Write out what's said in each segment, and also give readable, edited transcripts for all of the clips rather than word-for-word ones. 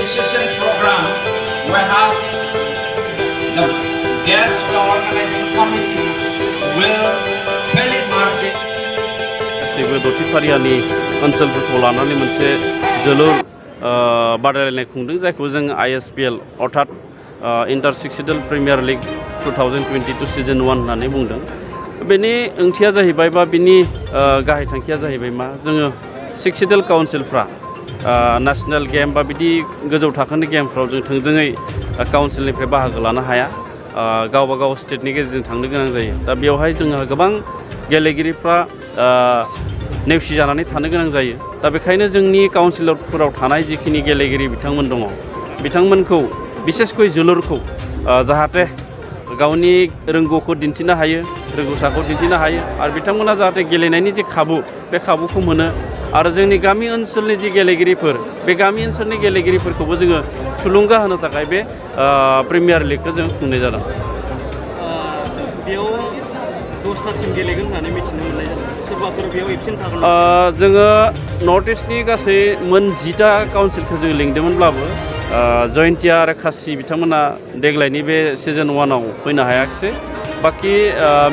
appreciation program, we have the guest organizing committee will felicitate. गासैबो दथिफारियानि ओनसोलफोरखौ लानानै मोनसे जोलुर बादायलायनाय खुंदों जायखौ जों ISPL अर्थात इन्टार सिक्सिडल प्रिमियार लिग 2022 सिजन 1 होननानै बुंदों। बेनि ओंथिया जाहैबाय बा बिनि गाहाय थांखिया जाहैबाय मा जोङो सिक्सिडल काउन्सिलफ्रा नेशनेल गेम बा बिदि गोजौ थाखोनि गेमफ्राव जों थोंजोङै काउन्सिलनिफ्राय बाहागो लानो हाया, गावबा गाव स्टेटनि गेजेरजों थांनो गोनां जायो। दा बेवहाय जोंहा गोबां गेलेगिरिफ्रा नेवसिजानानै थानो गोनां जायो। दा बेखायनो जोंनि काउन्सिलरफोराव थानाय जिखिनि गेलेगिरि बिथांमोन दङ, बिथांमोनखौ बिसेसकय जोलुरखौ जाहाथे गावनि रोंगौखौ दिन्थिनो हायो, रोंगौसाखौ दिन्थिनो हायो आरो बिथांमोना जाहाथे गेलेनायनि जे खाबु बे खाबुखौ मोनो आरो जोंनि गामि ओनसोलनि जि गेलेगिरिफोर बे गामि ओनसोलनि गेलेगिरिफोरखौबो जोङो थुलुंगा होनो थाखाय बे प्रिमियार लिगखौ जों खुंनाय जादों। बेयाव 10टा टिम गेलेगोन होननानै मिथिनो मोननाय जादों। सोरबाफोर बेयाव एबसेन्ट थागोन? जोङो नर्थ इस्टनि गासै मोन 10टा काउन्सिलखौ जों लिंदोंमोनब्लाबो जयन्तिया आरो खासि बिथांमोना देग्लायनि बे सिजन 1आव फैनो हायाखिसै। बाखि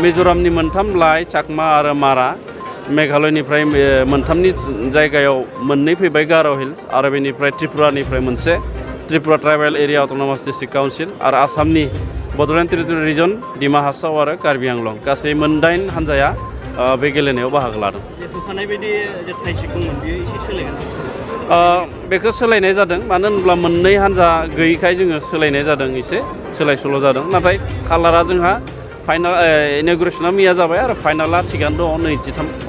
मिज'रामनि 3 लाइ, चाकमा आरो मारा, मेघालयनिफ्राय मोनथामनि जायगायाव 2 फैबाय गार' हिल्स आरो बेनिफ्राय त्रिपुरानिफ्राय मोनसे Tripura tribal area autonomous district council आरो आसामनि बड'लेण्ड टेरिटरि रिजन डिमा हासाव आरो कार्बि आंलं गासै 8 हान्जाया बे गेलेनायाव बाहागो लादों। होखानाय बायदि जे थाइसिक दंमोन बेयो एसे सोलायगोन? बेखौ सोलायनाय जादों, मानो होनब्ला 2 हान्जा गैयैखाय जोङो सोलायनाय जादों, एसे सोलाय सोल' जादों। नाथाय कालारा जोंहा फाइनाल इन'ग्रेसना मैया जाबाय आरो फाइनाला थिगानो दङ 23